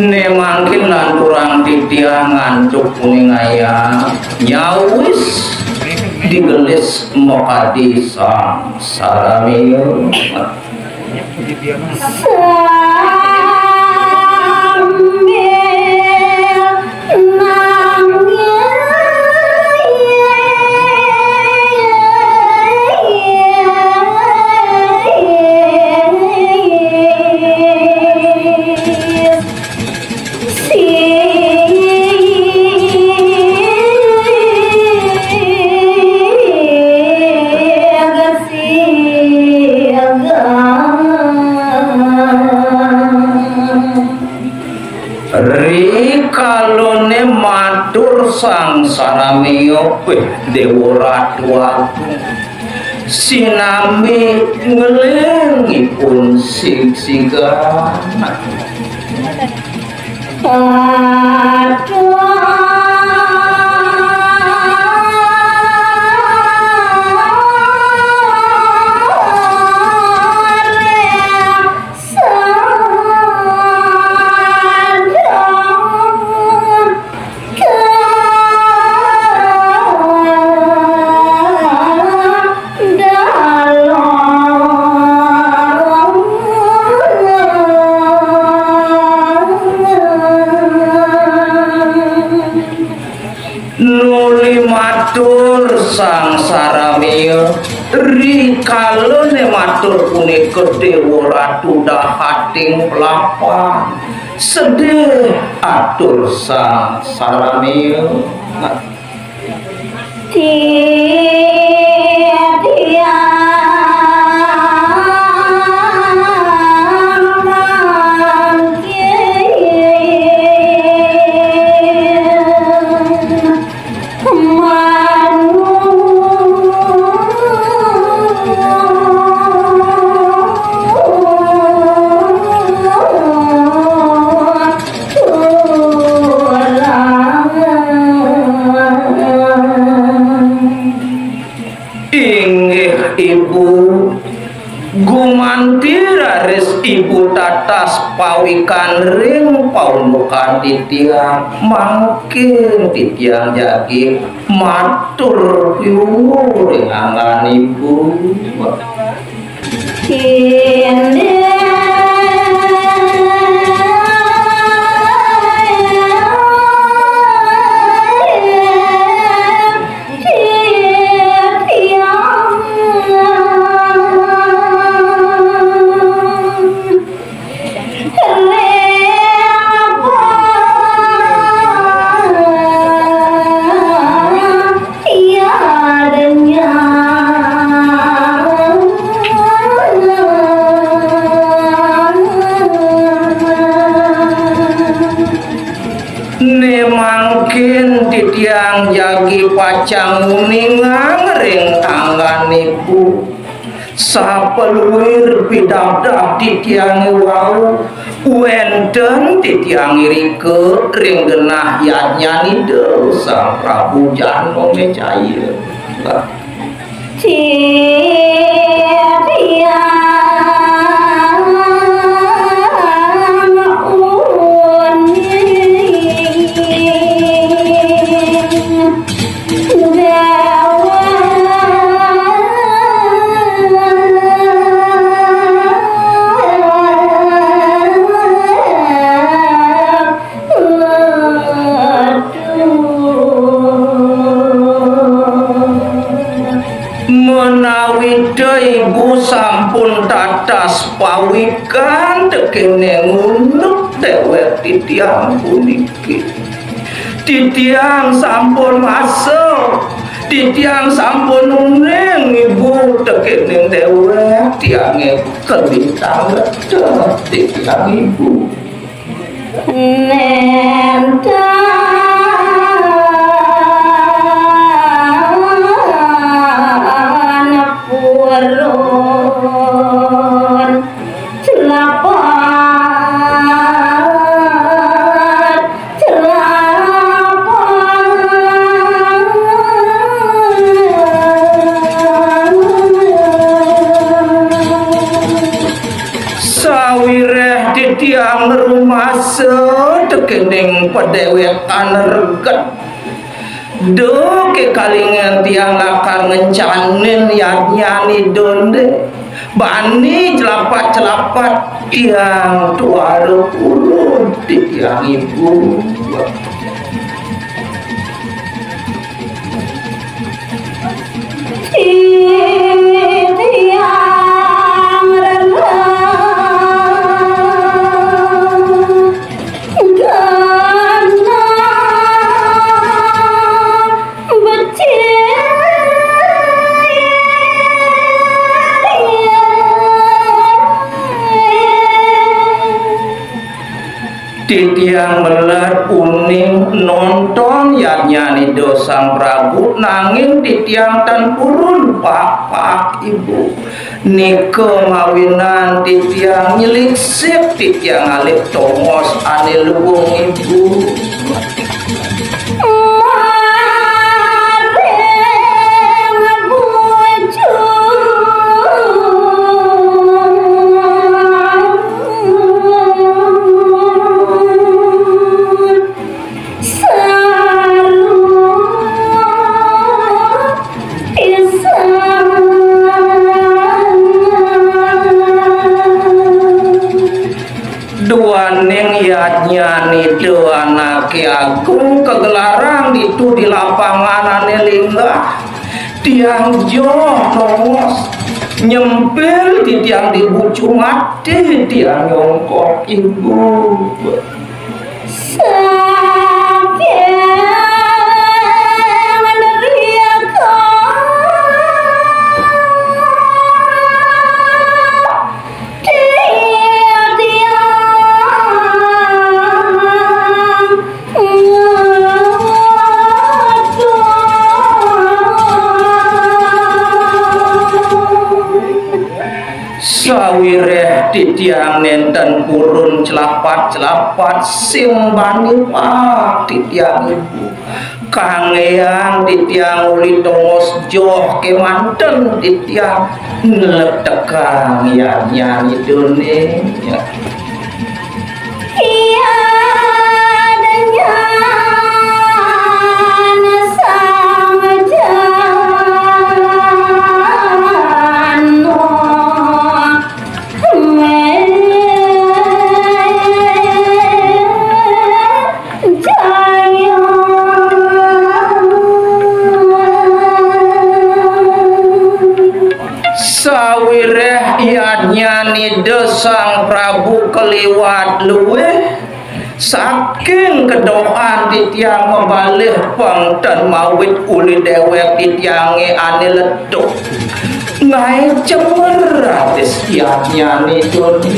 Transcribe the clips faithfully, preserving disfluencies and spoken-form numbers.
Né mangkin lanturang titiang ngantuk kuning ayam, nyawis digelis makadi Sang Saramia. Sambil nangis. Siaga, siaga. Rikalané matur Sang Saramia, wéh, Déwa Ratu Agung, sinambi ngeling ipun sigsigan. Aduh. Sadar Nuli matur Sang Saramia, rikalané matur punika Déwa Ratu dahating pelapan. Sedih atur Sang Saramia. Titiang mangkin Inggih Ibu, gumanti raris Ibu tatas pawikan ring paundukan titiang, mangkin titiang jagi matur piwuh ring anggan Ibu. Né mangkin titiang jagi pacang nguningang ring anggan Ibu. Sapaluir pidabdab titiangé wau, wénten titiang irika ring genah yadnyan Ida Sang Prabu Janamecaya. Titiang uning. Menawita Ibu sampun tatas pawikan tekéning unduk déwék titiang puniki. Titiang sampun masa, titiang sampun uning Ibu tekéning déwék tiangé kelintang leteh titiang Ibu. Nénten purun. Celapat, celapat. Sawiréh titiang rumasa Kéning padéwékan reget. Duh, kékalingan tiang lakar ngencanin yadnyané Ida né. Bani celapat-celapat tiang tuara purun titiang ibu. Titiang rereh genah becik. Titiang melet uning nonton yadnyané Ida Sang Prabu, nanging titiang tan purun pak-pak, Ibu. Nika mawinan titiang nyeliksik titiang ngalih tongos ané luung, Ibu. Maring bujur. Saru pisan. Duaning yadnyané Ida Anaké Agung kagelarang ditu di lapangan ané linggah. Tiang joh nongos nyempil titiang di bucu mati tiang nyongkok, Ibu. Saking riku tiang Sawiréh titiang nénten purun celapat-celapat sing bani pak titiang ibu. Kanggéang titiang uli tongos joh kémanten titiang nletekang yadnyané Ida né. Iya dengan samajano jaya. Sawiréh yadnyané Ida Sang Prabu kaliwat luih, saking kedohan titiang mabalih pang ten mawit uli déwék titiangé ané letuk. Ngaé cemer ratis yadnyané Ida né.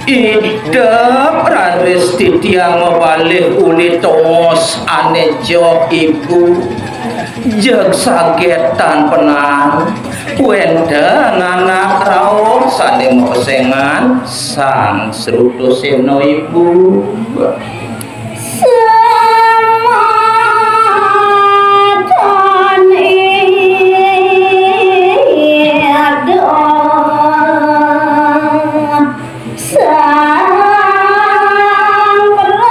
Idep raris titiang mabalih uli tongos ané joh ibu. Jeg sagétan penan, wénten anak rauh sané mapesengan Sang Srutasena, Ibu. Samaton ida Sang Prabu.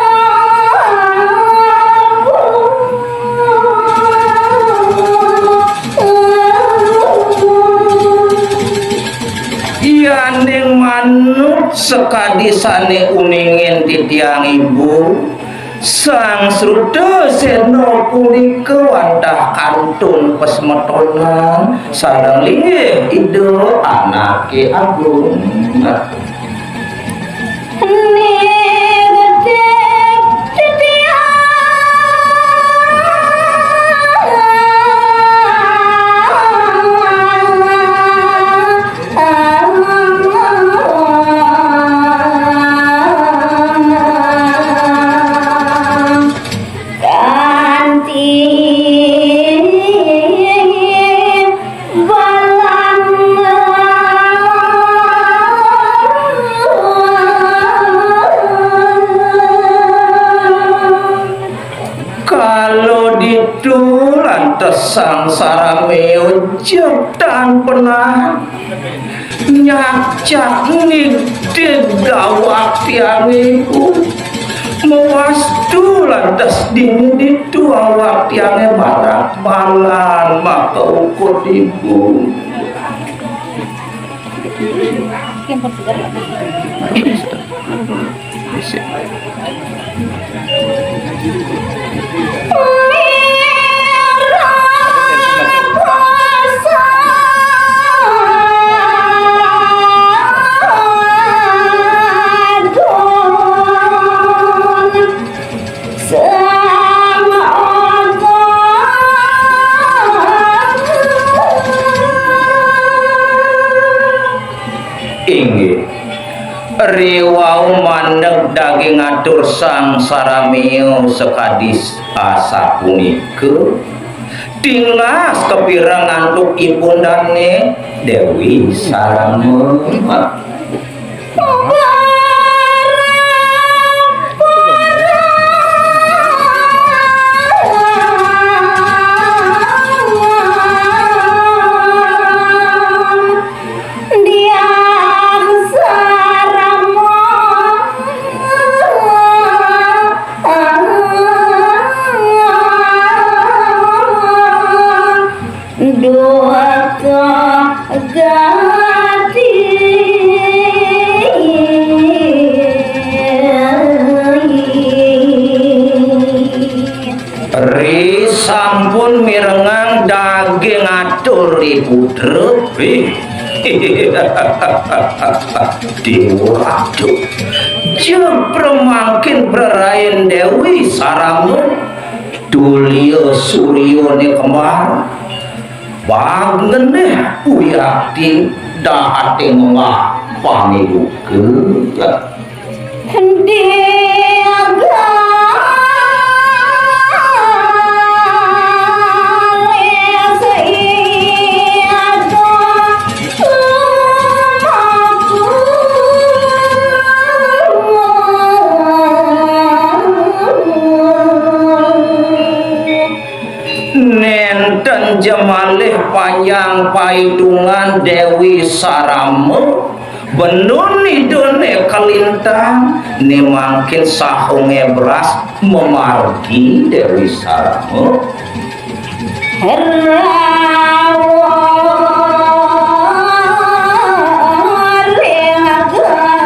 Yaning manut sakadi sané uningin titiang ibu, Sang Srutasena punika wantah kantun pasemetonan sareng linggih Ida Anaké Agung. Nirdik titiang kanthi Sang Sarameo jeg tan penah nyacak ngidig awak tiangé iku. Mawastu lantas dini ditu awak tiangé barak balan maka ukut ibu. Inggih. Riwau mandeg daging atur Sang Sarameo sakadi asapunika, tingas kapireng antuk ipun dané Déwi Sarama. Diang Sarama. Duka gati. Ri sampun mirengang daging atur ri putra. Wih. Déwa Ratu. Jeg premangkin prarain Déwi Sarama. Tulia suryané kembar. Bag ngeneh uyati dahaté ngemah pamiluka. Nénten ja malih panjang paitungan Déwi Sarama. Benun idané kalintang, né mangkin sahungé bras mamargi Déwi Sarama. Rawuh ring genah.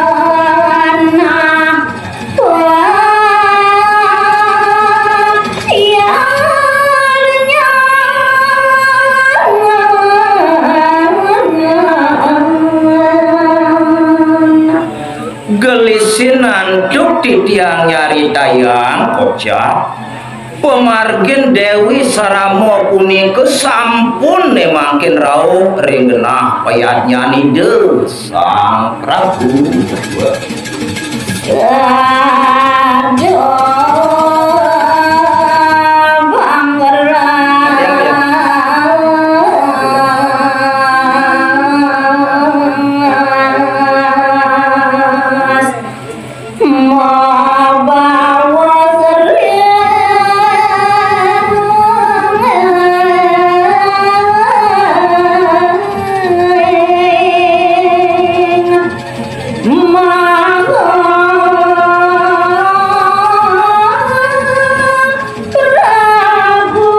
Gelisin antuk titiang nyaritayang, kocap. Pamargin Déwi Sarama punika sampun né mangkin rauh ring genah payadnyan Ida Sang Prabu. Sada bangras. Mabawa sering maha Prabu.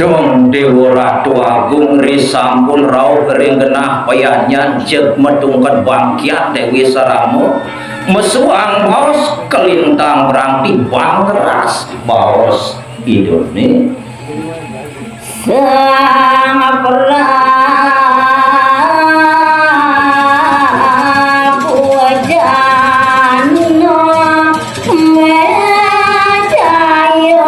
Dong Déwa Ratu Agung ri sampun rauh ring genah payadnyan jeg matungked bangkiat Déwi Sarama, mesuang baos kalintang brangti bangras baos idané. Sang Prabu Janamejaya.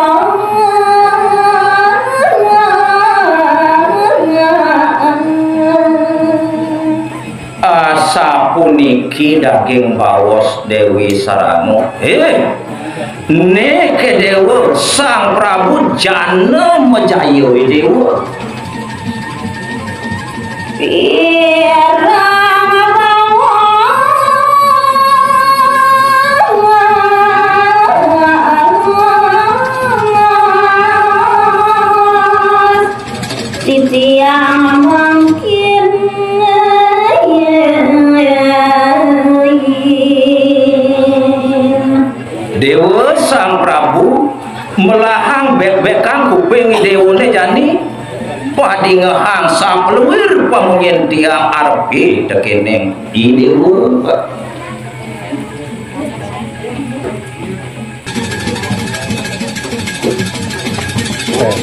Asapuniki daging baos Déwi Sarama. Éh, niki Déwa, Sang Prabu Janamejaya, Déwa. Pirang baos Titiang mangkin. Déwa Sang Prabu melahang bék-békan kuping déwané jani, padingehang saluir pamunyin tiang arep tekéning I Déwa.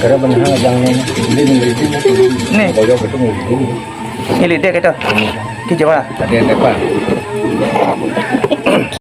Kira bener aja nih. Ini nih, ini nih. Nih. Boyok itu nih. Ini dia gitu. Kijawara. Tadi ada apa?